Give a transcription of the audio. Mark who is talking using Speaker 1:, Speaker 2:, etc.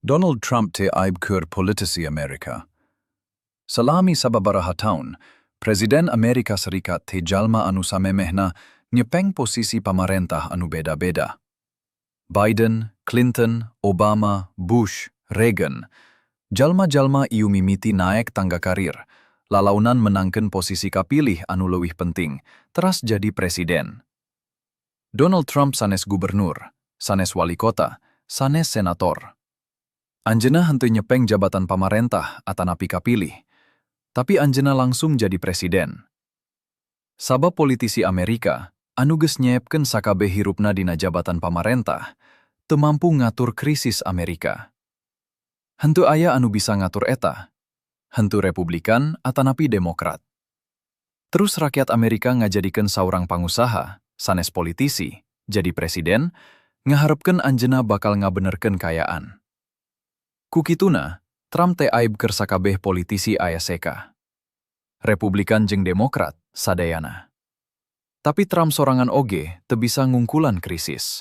Speaker 1: Donald Trump teh aib keur politisi Amerika. Salami sababaraha taun, Presiden Amerika Serikat teh jalma anu samemehna nyepeng posisi pamarentah anu beda-beda. Biden, Clinton, Obama, Bush, Reagan, jalma-jalma ieu mimiti naek tangga karir, lalaunan menangkeun posisi kapilih anu leuwih penting, teras jadi presiden. Donald Trump sanes gubernur, sanes wali kota, sanes senator. Anjeunna henteu nyepeng jabatan pamarentah atanapi kapilih, tapi anjeunna langsung jadi presiden. Sabab politisi Amerika, anu geus nyeepkeun sakabeh hirupna dina jabatan pamarentah, teu mampu ngatur krisis Amerika. Henteu aya anu bisa ngatur eta, henteu Republikan atanapi Demokrat. Terus rakyat Amerika ngajadikeun saurang pangusaha, sanes politisi, jadi presiden, ngaharepkeun anjeunna bakal ngabenerkeun kaayaan. Ku kituna, Trump teh aib keur sakabeh politisi ASK. Republikan jeung Demokrat sadayana. Tapi Trump sorangan oge teu bisa ngungkulan krisis.